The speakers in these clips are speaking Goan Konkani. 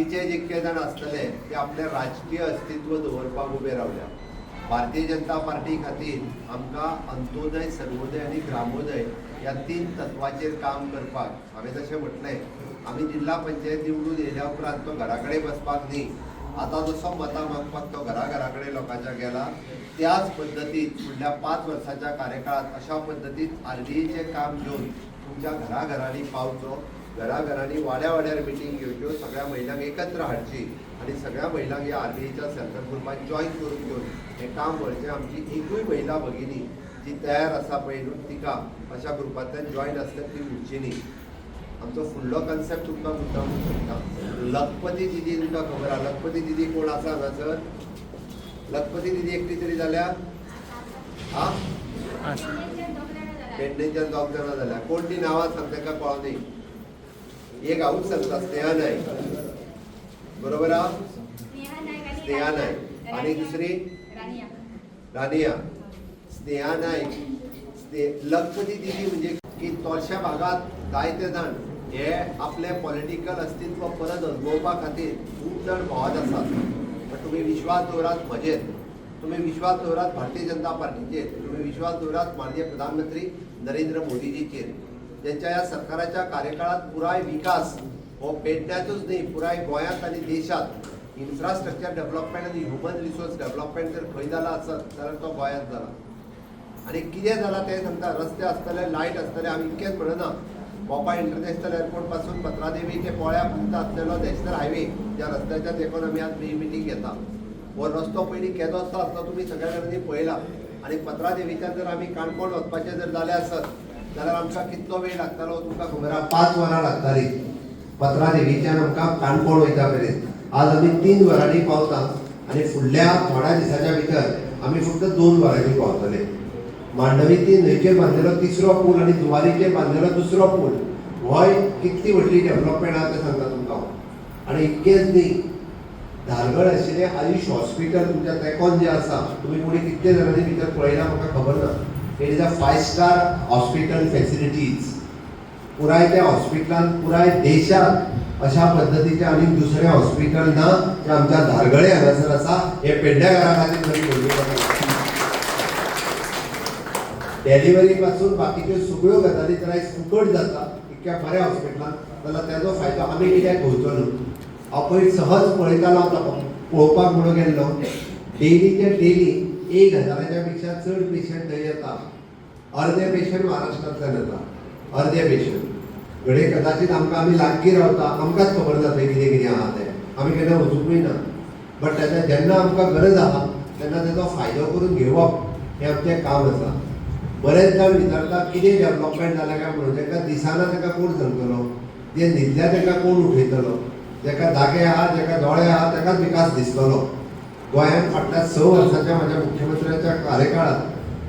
बाकीचे जितके जाण आसतले ते आपलें राजकीय अस्तित्व दवरपाक उबे रावल्या. भारतीय जनता पार्टी खातीर आमकां अंत्योदय, सर्वोदय आनी ग्रामोदय ह्या तीन तत्वाचेर काम करपाक. हांवें जशें म्हटलें, आमी जिल्हा पंचायत निवडून येयल्या उपरांत तो घरा कडेन बसपाक न्ही. आतां जसो मतां मागपाक तो घरा घरा कडेन लोकांच्या गेला, त्याच पद्दतीन फुडल्या 5 वर्साच्या कार्यकाळात अशा पद्दतीन आरडीएचें काम घेवन तुमच्या घराघरांनी पावचो, घराघरांनी वाड्या वाड्यार मिटींग घेवच्यो, सगळ्या महिलांक एकत्र हाडची आनी सगळ्या महिलांक ह्या आरडीएच्या सेल्फ हेल्प ग्रुपान जॉयन करून घेवन हें काम व्हरचें. आमची एकूय महिला भगिनी जी तयार आसा पळय न्हू, तिका अशा ग्रुपांतल्यान जॉयन आसल्यार ती उरची न्ही. आमचो फुडलो कन्सेप्ट तुमकां मुद्दाम सांगता. लखपती दिदी तुमकां खबर आहा. लखपती दिदी कोण आसा हांगासर? लखपती दिदी एकटी तरी जाल्या? हा, पेडणेच्यान दोग जाणां जाल्या. कोण ती नांवां सांग तांकां कळो न्ही. एक हांवूच सांगता, स्नेहा नायक, बरोबर आहा? स्नेहा नायक आणि दुसरी? रानिया. स्नेहा नायक, लखपती दिदी म्हणजे की तोरश्या भागात जायते जाण हे आपले पॉलिटिकल अस्तित्व परत अनुभवपा खातीर खूब जाण भोंवत आसात. पण तुमी विश्वास दवरात म्हजेर, तुमी विश्वास दवरात भारतीय जनता पार्टीचेर, तुमी विश्वास दवरात माननीय प्रधानमंत्री नरेंद्र मोदीजीचेर, ज्यांच्या ह्या सरकाराच्या कार्यकाळात पुराय विकास हो पेडण्यातूच न्ही, पुराय गोंयांत आनी देशात इन्फ्रास्ट्रक्चर डेव्हलपमेंट आनी ह्युमन रिसोर्स डेव्हलपमेंट जर खंय जाला आसत जाल्यार तो गोंयांत जाला. आनी कितें जाला तें सांगता. रस्ते आसतले, लायट आसतले, आमी इतकेंच म्हणना. मोपा इंटरनॅशनल एअरपोर्ट पासून पत्रादेवी ते पोळ्या पर्यंत आसलेलो नॅशनल हायवे, ज्या रस्त्याच्या तेंकून आमी आज ही मिटींग घेता, हो रस्तो पयलीं केदोसो आसलो तुमी सगळ्या जाणांनी पळयला. आनी पत्रादेवीच्यान जर आमी काणकोण वचपाचें जर जालें आसत जाल्यार आमकां कितलो वेळ लागतालो तुमकां खबर आहा. 5 वरां लागतालीं पत्रादेवीच्यान आमकां काणकोण वयता मेरेन. आज आमी 3 वरांनी पावता आनी फुडल्या थोड्या दिसाच्या भितर आमी फक्त 2 वरांनी पावतले. मांडवी ती न्हंयचेर बांदलेलो तिसरो पूल आनी जुवारीचेर बांदलेलो दुसरो पूल होय कितली व्हडली डेव्हलपमेंट आहा तें सांगता तुमकां हांव. आनी इतकेंच न्ही, धारगळ आशिल्लें आयुश हॉस्पिटल तुमच्या तेंकोन जें आसा, तुमी कोणी कितले जाणांनी भितर पळयलां म्हाका खबर ना. It is a five star hospital facilities. पुराय त्या हॉस्पिटलान पुराय देशात अशा पद्दतीचें आनी दुसरें हॉस्पिटल ना, जें आमच्या धारगळे हांगासर आसा. हे पेडण्याकारां खातीर बरी व्हडली गजाल. डिलिव्हरी पासून बाकीच्यो सगळ्यो गजाली जर आयज फुकट जाता इतक्या बऱ्या हॉस्पिटलान जाल्यार तेजो फायदो आमी कित्याक घेवचो न्हू? हांव पयर सहज पळयतालो, आतां पळोवपाक म्हणून गेल्लो, डेलीचे डेली 1000च्या पेक्षा चड पेशंट थंय येता. अर्दे पेशंट महाराष्ट्रांतल्यान येता, अर्दे पेशंट. घडये कदाचित आमकां, आमी लागीं रावता, आमकांच खबर ना थंय कितें कितें आहा तें. आमी केन्ना वचुंकूय ना. बट तेजा जेन्ना आमकां गरज आहा तेन्ना तेजो फायदो करून घेवप हें आमचें काम आसा. बरेच जाण विचारता कितें डेव्हलपमेंट जालें काय म्हणून. तांकां दिसना तांकां कोण सांगतलो? जे न्हिदल्या तांकां कोण उठयतलो? जाका जागे आहा, जाका दोळे आहा, ताकाच विकास दिसतलो. गोंयांत फाटल्या 6 वर्साच्या म्हाज्या मुख्यमंत्र्याच्या कार्यकाळात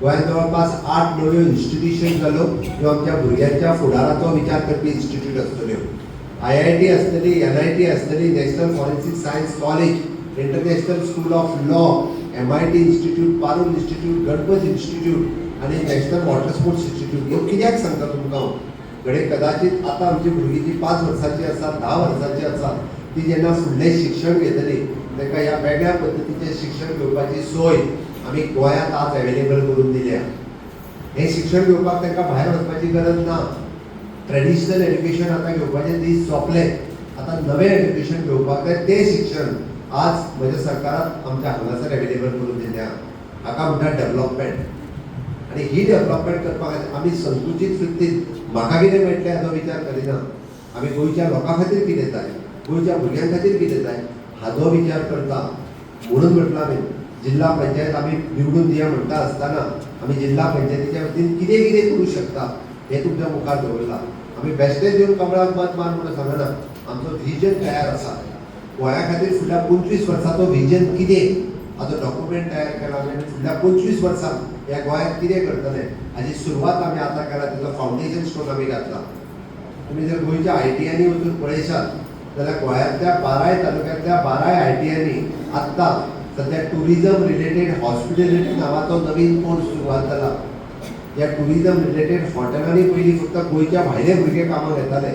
गोंयांत जवळपास आठ नव्यो इन्स्टिट्युशन जाल्यो, ज्यो आमच्या भुरग्यांच्या फुडाराचो विचार करपी इन्स्टिट्यूट आसतल्यो. आयआयटी आसतली, एनआयटी आसतली, national forensic science college, international school of law, MIT institute, Parul institute, Ganpat institute आनी नॅशनल वॉटर स्पोर्ट्स इन्स्टिट्यूट. ह्यो कित्याक सांगता तुमकां हांव? घडये कदाचित आतां आमची भुरगीं जी 5 वर्सांची आसात, 10 वर्सांची आसात, ती जेन्ना फुडलें शिक्षण घेतली तांकां ह्या वेगळ्या पद्दतीचें शिक्षण घेवपाची सोय आमी गोंयांत आज अवेलेबल करून दिल्या. हें शिक्षण घेवपाक तांकां भायर वचपाची गरज ना. ट्रेडिशनल एज्युकेशन आतां घेवपाचे दीस सोंपले. आतां नवें एज्युकेशन घेवपाक जाय, तें शिक्षण आज म्हज्या सरकारान आमच्या हांगासर अवेलेबल करून दिल्या. हाका म्हणटात डेव्हलपमेंट. आनी ही डेव्हलपमेंट करपा खातीर आमी संकुचीत वृत्तीन म्हाका कितें मेळटलें हाचो विचार करिना. आमी गोंयच्या लोकां खातीर कितें जाय, गोंयच्या भुरग्यां खातीर कितें जाय हाजो विचार करता. म्हणून म्हटलां, आमी जिल्हा पंचायत आमी निवडून दिया म्हणटा आसतना आमी जिल्हा पंचायतीच्या वतीन कितें कितें करूं शकता हें तुमच्या मुखार दवरलां. आमी बेश्टेच येवन कमळाक मत मार म्हणून सांगना. आमचो विजन तयार आसा. गोंया खातीर फुडल्या 25 वर्साचो विजन कितें हाचो डॉक्युमेंट तयार केला आमी आनी फुडल्या 25 वर्सां ह्या गोंयांत कितें करतले हाजी सुरवात आमी आतां केला. तेजो फावंडेशन स्टोन आमी घातला. तुमी जर गोंयच्या आयटीआयनी वचून पळयशात जाल्यार गोंयांतल्या बाराय तालुक्यांतल्या बाराय आयटीआयनी आत्तां सद्या टुरिजम रिलेटेड हॉस्पिटेलिटी नांवाचो नवीन कोर्स सुरवात जाला. ह्या टुरिजम रिलेटेड हॉटेलांनी पयलीं फक्त गोंयच्या भायले भुरगे कामाक येताले,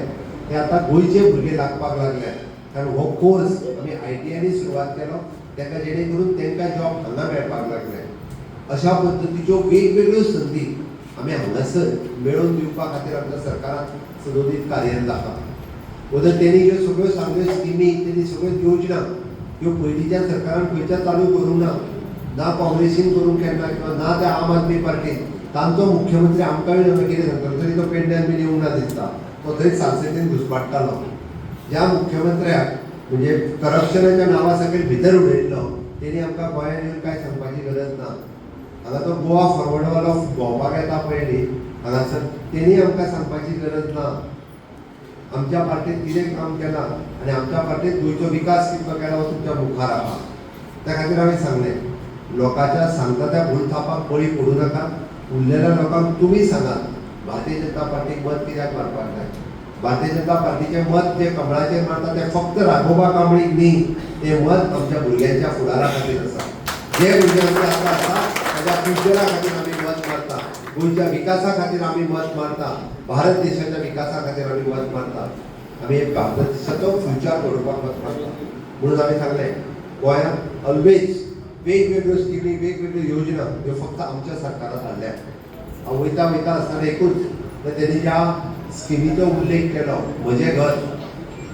ते आतां गोंयचे भुरगे लागपाक लागले. कारण हो कोर्स आमी आयटीआयनी सुरवात केलो ताका, जेणे करून तांकां जॉब हांगा मेळपाक लागले. अशा पद्दतीच्यो वेगवेगळ्यो संदी आमी हांगासर मेळोवन दिवपा खातीर आमच्या सरकारान सदोदीत कार्यरत आसा. वदर तेणी ज्यो सगळ्यो सांगल्यो स्किमी, तेणी सगळ्यो योजना ह्यो पयलींच्या सरकारान खंयच्या चालू करूंक ना, ना काँग्रेसीन करूंक केन्ना किंवा ना त्या आम आदमी पार्टीन. तांचो मुख्यमंत्री आमकां बी आमी कितें सांगतलो, तरी तो पेडण्यान बीन येवंक ना दिसता, तो थंयच सालसेतीन घुसपाट्टालो. ज्या मुख्यमंत्र्याक म्हणजे करप्शनाच्या नांवा सकयल भितर उडयल्लो, तेणी आमकां गोंयांत येवन कांय सांगपाची गरज ना. हांगा तो गोवा फॉरवर्डवालो भोंवपाक येता पळय हांगासर, तेणी आमकां सांगपाची गरज ना आमच्या पार्टीन कितें काम केलां आनी आमच्या पार्टीन गोंयचो विकास कितलो केला हो तुमच्या मुखार आहा. त्या खातीर हांवें सांगलें, लोकांच्या सांगता त्या भूलथापाक बळी पडूं नाका. उरलेल्या लोकांक तुमी सांगात भारतीय जनता पार्टीक मत कित्याक मारपाक जाय. भारतीय जनता पार्टीचें मत जें कमळाचेर मारता तें फक्त राघोबा कांबळीक न्ही, तें मत आमच्या भुरग्यांच्या फुडारा खातीर आसा. जे भुरगे आमचे आतां आसा ताच्या फ्युचरा खातीर आमी मत मारता, गोंयच्या विकासा खातीर आमी मत मारता, भारत देशाच्या विकासा खातीर आमी मत मारता, आमी भारत देशाचो फ्युचर घडोवपाक मत मारता. म्हणून आमी सांगलें, गोंयांत ऑलवेज वेगवेगळ्यो स्किमी, वेगवेगळ्यो योजना ह्यो फक्त आमच्या सरकारान हाडल्या. हांव वयता वयता आसतना एकूच तर तेणी ज्या स्किमीचो उल्लेख केलो, म्हजें घर,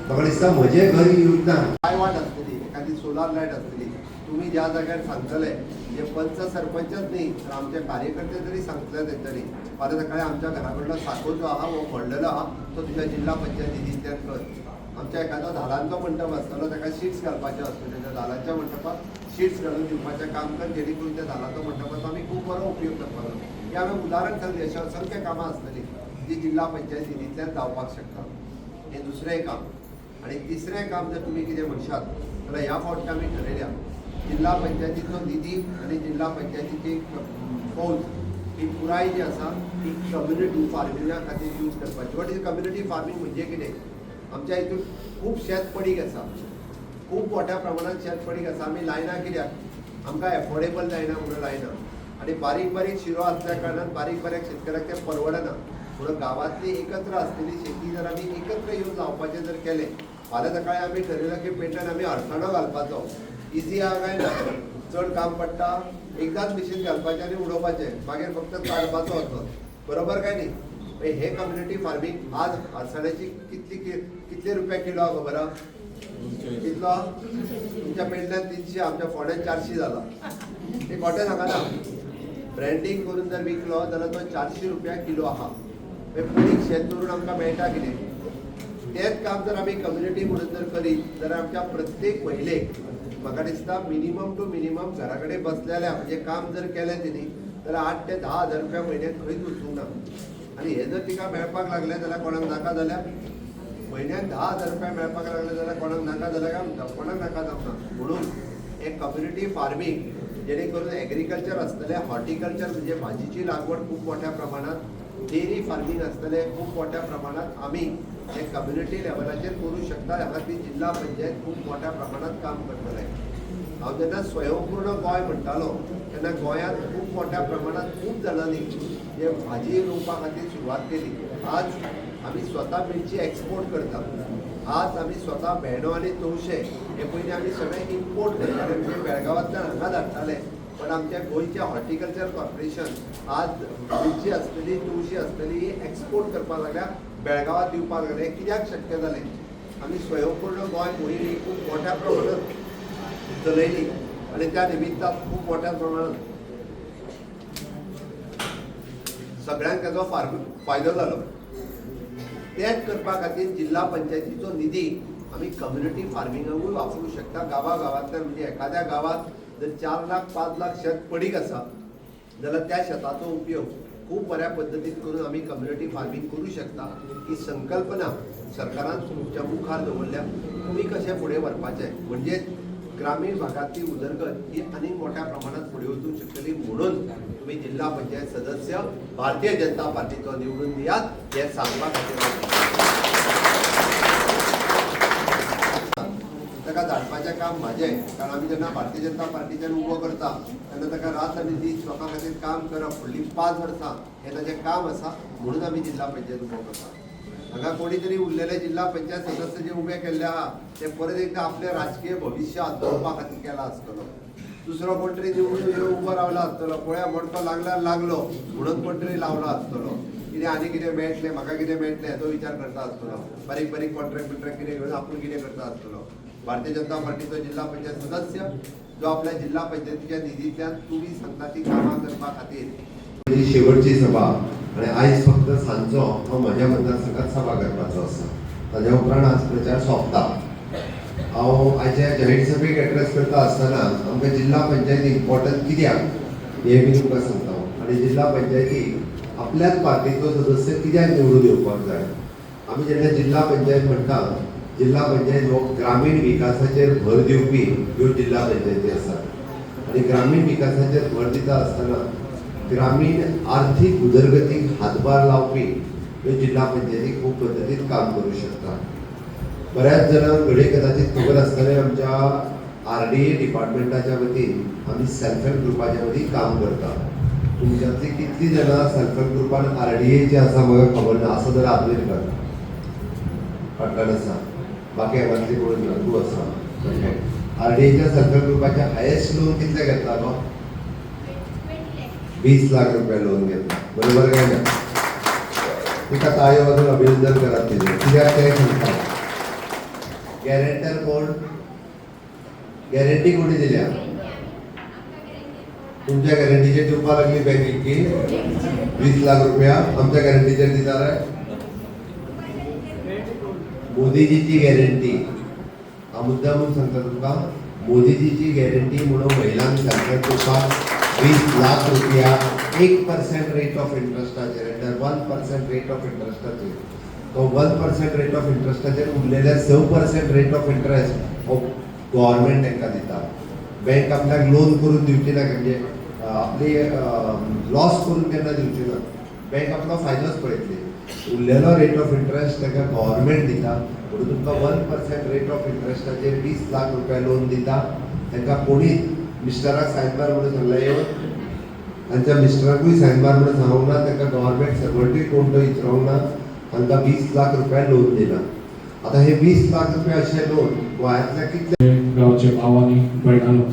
म्हाका दिसता म्हजें घर ही योजना काय वाट आसतली, एखादी सोलार लायट आसतली, तुमी ज्या जाग्यार सांगतले, जे पंच सरपंचच न्ही तर आमचे कार्यकर्ते जरी सांगतले तेंच्यांनी, फाल्यां सकाळी आमच्या घरा कडलो साको जो आहा हो पडलेलो आहा तो तुज्या जिल्हा पंचायत निधींतल्यान कर. आमच्या एखादो धालांचो मंडप आसतलो, ताका शिट्स घालपाच्यो आसतल्यो, त्या धालांच्या मंडपाक शिट्स घालून दिवपाचें काम कर, जेणे करून त्या धालांचो मंडपाचो आमी खूब बरो उपयोग करपाक जाता. हें हांवें उदाहरण सांगलें. अशें असंख्य कामां आसतलीं जी जिल्हा पंचायत निधींतल्यान जावपाक शकता. हें दुसरें काम. आनी तिसरें काम जर तुमी कितें म्हणशात जाल्यार ह्या फावटी आमी ठरयल्या, जिल्हा पंचायतीचो निधी आनी जिल्हा पंचायतीची फौज ही पुराय जी आसा ती कम्युनिटी फार्मिंगा खातीर यूज करपाची. What is community farming म्हणजे कितें? आमच्या हितून खूब शेत पडीक आसा, खूब मोठ्या प्रमाणात शेत पडीक आसा. आमी लायना कित्याक? आमकां एफोर्डेबल जायना म्हणून लायना. आनी बारीक बारीक शिरो आसल्या कारणान बारीक बारीक शेतकऱ्याक तें परवडना. म्हणून गांवांतली एकत्र आसलेली शेती जर आमी एकत्र येवन लावपाचें जर केलें, फाल्यां सकाळी आमी ठरयलें की पेडण्यान आमी अळसाणो घालपाचो, इजी आहा काय ना? चड काम पडटा? एकदांच मिशीन घालपाचें आनी उडोवपाचें, मागीर फक्त काडपाचो वचोन, बरोबर काय न्ही? मागीर हे कम्युनिटी फार्मींग आज अळसाण्याची कितली, कितले रुपया किलो आहा खबर आहा? कितलो? तुमच्या पेडण्यान 300, आमच्या फोंड्यान 400 जाला. हे खोटें सांगना. ब्रँडींग करून जर विकलो जाल्यार तो 400 रुपया किलो आहा. मागीर पडीक शेत दवरून आमकां मेळटा कितें? तेच काम जर आमी कम्युनिटी म्हणून जर करीत जाल्यार आमच्या प्रत्येक महिलेक म्हाका दिसता मिनिमम टू मिनिमम घरा कडेन बसलेल्या म्हणजे काम जर केलें तेणी जाल्यार 8 ते 10 हजार रुपया म्हयन्याक खंयच वचूंक ना. आनी हे जर तिका मेळपाक लागले जाल्यार कोणाक नाका जाल्यार, म्हयन्याक 10,000 रुपया मेळपाक लागले जाल्यार कोणाक नाका जाल्यार काय म्हणटा, कोणाक नाका जावना. म्हणून एक कम्युनिटी फार्मींग जेणे करून एग्रीकल्चर आसतलें, हॉर्टिकल्चर म्हणजे भाजीची लागवड खूब मोठ्या प्रमाणात, डेअरी फार्मींग आसतलें खूब मोठ्या प्रमाणात, आमी हे कम्युनिटी लेवलाचेर करूं शकता. ह्या खातीर जिल्हा पंचायत खूब मोठ्या प्रमाणात काम करतले. हांव जेन्ना स्वयंपूर्ण गोंय म्हणटालो तेन्ना गोंयांत खूब मोठ्या प्रमाणात खूब जाणांनी जे भाजी रोवपा खातीर सुरवात केली. आज आमी स्वता मिरची एक्सपोर्ट करता. आज आमी स्वता भेंडो आनी तवशे हे पयलीं आमी सगळे इम्पोर्ट करताले, म्हणजे बेळगांवांतल्यान हांगा धाडटाले. पण आमच्या गोंयचें हॉर्टिकल्चर कॉर्पोरेशन आज मिरची आसतली, तुळशी आसतली, ही एक्सपोर्ट करपाक लागल्या, बेळगांवात दिवपाक लागले. कित्याक शक्य जालें? आमी स्वयंपूर्ण गोंय मोहीम ही खूब मोठ्या प्रमाणात चलयली आनी त्या निमित्तान खूब मोठ्या प्रमाणात सगळ्यांक ताचो फायदो जालो. तेच करपा खातीर जिल्हा पंचायतीचो निधी आमी कम्युनिटी फार्मिंगाकूय वापरूंक शकता. गांवा गांवांतल्यान, म्हणजे एखाद्या गांवांत जर 4 लाख, 5 लाख शेत पडीक आसा जाल्यार त्या शेताचो उपयोग खूब बऱ्या पद्दतीन करून आमी कम्युनिटी फार्मींग करूं शकता. ही संकल्पना सरकारान तुमच्या मुखार दवरल्या, तुमी कशें फुडें व्हरपाचें, म्हणजे ग्रामीण भागातली उदरगत ही आनीक मोठ्या प्रमाणात फुडें वचूंक शकतली. म्हणून तुमी जिल्हा पंचायत सदस्य भारतीय जनता पार्टीचो निवडून दियात हें सांगपा खातीर. ताका धाडपाचें काम म्हाजें, कारण आमी जेन्ना भारतीय जनता पार्टीच्यान उबो करता तेन्ना ताका रात आनी दीस लोकां खातीर काम करप फुडलीं 5 वर्सां हें ताजें काम आसा, म्हणून आमी जिल्हा पंचायत उबो करता. हांगा कोणी तरी उरलेले जिल्हा पंचायत सदस्य जे उबे केल्ले आहा ते परत एकदां आपलें राजकीय भविश्य हातोवपा खातीर केला आसतलो. दुसरो कोण तरी निवडून येवन उबो रावला आसतलो, पळया मडको लागल्यार लागलो म्हणून कोण तरी लावला आसतलो. कितें आनी कितें मेळटलें, म्हाका कितें मेळटलें हेजो विचार करता आसतलो. बारीक बारीक कॉन्ट्रॅक्ट बिंट्रॅक्ट कितें घेवन आपूण कितें करता आसतलो. भारतीय जनता पार्टीचो जिल्हा पंचायत सदस्य जो आपल्या जिल्हा पंचायतीच्या निधींतल्यान तुमी सांगता ती कामां करपा खातीर ही शेवटची सभा आनी आयज फक्त सांजचो हांव म्हज्या मतदारसंघात सभा करपाचो आसा. ताज्या उपरांत आज प्रचार सोंपता. हांव आयच्या जाहीर सभेक एड्रेस करता आसतना आमकां जिल्हा पंचायत इम्पॉर्टंट कित्याक हें बी तुमकां सांगता हांव. आनी जिल्हा पंचायतीक आपल्याच पार्टीचो सदस्य कित्याक निवडून येवपाक जाय. आमी जेन्ना जिल्हा पंचायत म्हणटा, जिल्हा पंचायत हो ग्रामीण विकासाचेर भर दिवपी ह्यो जिल्हा पंचायती आसात. आनी ग्रामीण विकासाचेर भर दिता आसतना ग्रामीण आर्थीक उदरगतीक हातभार लावपी ह्यो जिल्हा पंचायती खूब पद्दतीन काम करूं शकता. बऱ्याच जाणांक घडये कदाचित खबर आसतलें, आमच्या आरडीए डिपार्टमेंटाच्या वतीन आमी सेल्फ हेल्प ग्रुपाच्या वतीन काम करता. तुमच्यांतली कितलीं जाणां सेल्फ हेल्प ग्रुपान आरडीएचे आसा म्हाका खबर ना. आसा जाल्यार हात वयर कर. फाटल्यान आसा, बाकी हांगातली कोण ना. तूं आसा. आरडीएच्या सेल्फ हेल्प ग्रुपाचे हायेस्ट लोन कितले घेतला गो? 20 लाख रुपया लोन घेतला, बरोबर काय ना? तिका ताळयो वाजून अभिनंदन करात तिजें. कित्याक तें सांगता. गॅरेंटर कोण? गॅरंटी कोणी दिल्या? तुमच्या गॅरंटीचेर दिवपाक लागली बँकेक की 20 लाख रुपया आमच्या गॅरंटीचेर दिता रे? मोदीजीची गॅरंटी. हांव मुद्दाम म्हणून सांगता तुमकां, मोदीजीची गॅरंटी म्हणून महिलांक सेल्फ हेल्प ग्रुपाक 20 लाख रुपया 1% रेट ऑफ इंट्रस्टाचेर, 1% रेट ऑफ इंट्रस्टाचेर. तो 1% रेट ऑफ इंट्रस्टाचेर उरलेले 6% रेट ऑफ इंट्रस्ट हो गव्हर्मेंट तांकां दिता. बँक आपल्याक लोन करून दिवची ना, म्हणजे आपली लॉस करून केन्ना दिवची ना. बँक आपलो फायदोच पळयतली. उरलेलो रेट ऑफ इंट्रस्ट ताका गव्हर्मेंट दिता. म्हणून तुमकां 1% रेट ऑफ इंट्रस्टाचेर 20 लाख रुपया लोन दिता. तांकां कोणीच मिस्टराक सायन मार म्हणून सांगला येवन, तांच्या मिस्टराकूय सायन मार म्हणून सांगूंक ना. तांकां गव्हर्मेंट सर्वंटूय कोण तो विचारूंक ना. तांकां 20 लाख रुपया लोन दिला. आतां हे 20 लाख रुपया अशें लोन गोंयांतल्या कितले गांवचे भाव आनी भयणांनो,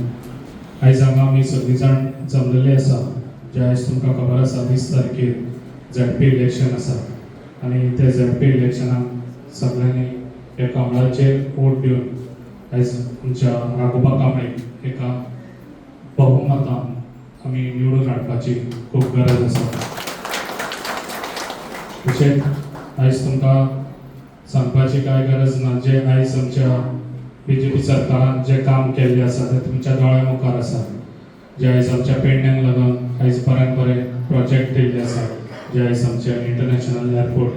आयज हांगा आमी सगळीं जाण जमलेले आसा, जे आयज तुमकां खबर आसा, 20 तारखेर झेडपी इलेक्शन आसा आनी ते झेडपी इलेक्शनाक सगळ्यांनी ह्या कमळाचेर वोट दिवन आयज आमच्या राघोबा कांबळे एका बहुमतान आमी निवडून हाडपाची खूब गरज आसा. तशेंच आयज तुमकां सांगपाची कांय गरज ना, जे आयज आमच्या बीजेपी सरकारान जें काम केल्लें आसा तें तुमच्या दोळ्या मुखार आसा. जे आयज आमच्या पेडण्याक लागून आयज बऱ्यान बरे प्रोजेक्ट दिल्ले आसा, जे आयज आमचे international airport,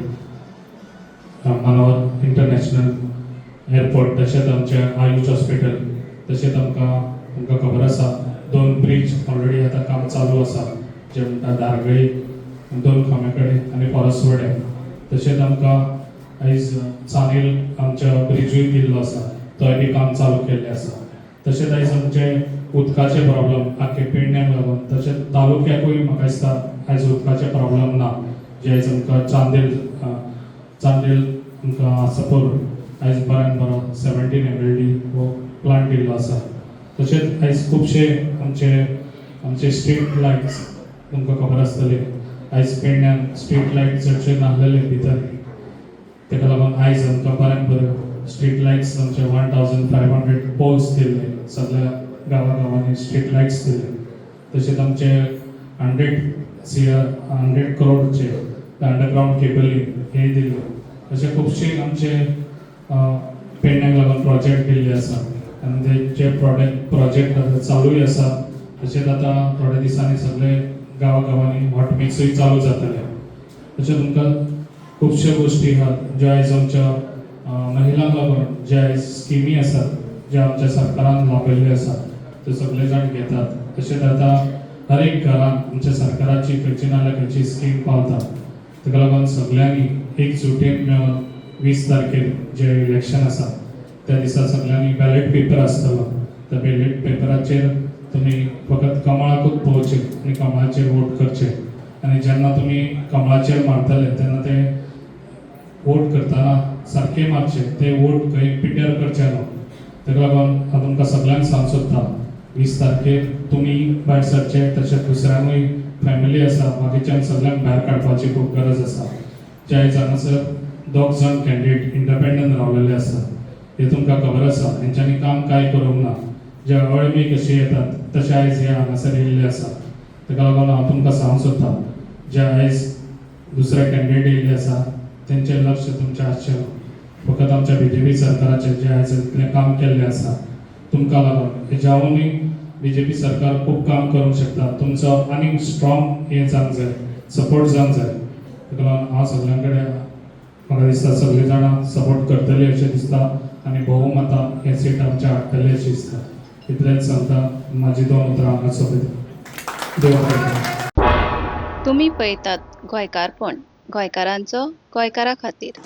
Manohar international airport, तशेंच आमचें आयुष हॉस्पिटल, तशेंच आमकां तुमकां खबर आसा, दोन ब्रीज ऑलरेडी आतां काम चालू आसा, जे म्हणटा धारगळी दोन खांब्या कडेन आनी परसवडे. तशेंच आमकां आयज चांदेल आमच्या ब्रिजूय दिल्लो आसा, तोय बी काम चालू केल्लें आसा. तशेंच आयज आमचे उदकाचे प्रॉब्लम आख्खे पेडण्याक लागून, तशेंच तालुक्याकूय म्हाका दिसता आयज उदकाचे प्रॉब्लम ना. जे आयज आमकां चांदेल चांदेल आमकां आसापूर आयज बऱ्यान बरो 17 एमएलडी हो प्लांट दिल्लो आसा. तशेंच आयज खुबशे आमचे आमचे स्ट्रीट लायट्स तुमकां खबर आसतले, आयज पेडण्यान स्ट्रीट लायट चडशे नासलेले भितर. ताका लागून आयज आमकां बऱ्यान बऱ्यो स्ट्रीट लायट्स, आमचे 1500 पोल्स दिल्ले, सगळ्या गांवा गांवांनी स्ट्रीट लायट्स दिले. तशेंच आमचे 100 सीआर, 100 करोडचे अंडरग्रावंड केबलिंग हे दिले. अशे खुबशे आमचे पेडण्याक लागून प्रोजेक्ट दिल्ले आसा आनी ते जे प्रोजेक्ट आतां चालूय आसा. तशेंच आतां थोड्या दिसांनी सगळे गांवा गांवांनी हॉट मिक्सूय चालू जातले. तशें तुमकां खुबश्यो गोश्टी आहात ज्यो आयज आमच्या महिलांक लागून जे आयज स्किमी आसात, ज्यो आमच्या सरकारान लाभयल्ल्यो आसात, त्यो सगळे जाण घेतात. तशेंच आतां हर एक घरान आमच्या सरकाराची खंयची ना जाल्यार खंयची स्कीम पावता. ताका लागून सगळ्यांनी एकजुटीन मेळून 20 तारखेर जें इलेक्शन आसा त्या दिसा सगळ्यांनी बॅलेट पेपर आसतलो, त्या बॅलेट पेपराचेर तुमी फकत कमळाकूच पळोवचें आनी कमळाचेर वोट करचे. आनी जेन्ना तुमी कमळाचेर मारतले तेन्ना ते वोट करतना सारकें मारचें, ते वोट खंय पिड्ड्यार करचे न्हू. ताका लागून हांव तुमकां सगल्यांक सांगूंक सोदता, 20 तारखेर तुमी भायर सरचे, तशेंच दुसऱ्यांकूय फॅमिली आसा, बाकीच्यांक सगल्यांक भायर काडपाची खूब गरज आसा. जे आयज हांगासर दोग जाण कॅन्डिडेट इंडिपेंडंट रावलेले आसा, हें तुमकां खबर आसा. हेंच्यांनी काम कांय करूंक ना. जे अळमी कशी येतात तशे आयज हे हांगासर येयल्ले आसा. ताका लागून हांव तुमकां सांगूंक सोदता, जे आयज दुसरे कॅन्डिडेट येयल्ले आसा तेंचें लक्ष तुमचें आसचें न्हू. फकत आमच्या बीजेपी सरकाराचें जें आयज इतलें काम केल्लें आसा तुमकां लागून, हेज्यावनूय बीजेपी सरकार खूब काम करूंक शकता. तुमचो आनीक स्ट्रॉंग हें जावंक जाय, सपोर्ट जावंक जाय. ताका लागून हांव सगल्यां कडेन, म्हाका दिसता सगळीं जाणां सपोर्ट करतली अशें दिसता आनी बहुमतान हें सीट आमचें हाडटलें अशें दिसता. इतलेंच सांगता, म्हाजी दोन उतरां हांगा सोंपयता. देव बरें करूं. तुमी पळयतात गोंयकारपण, गोंयकारांचो गोंयकारा खातीर.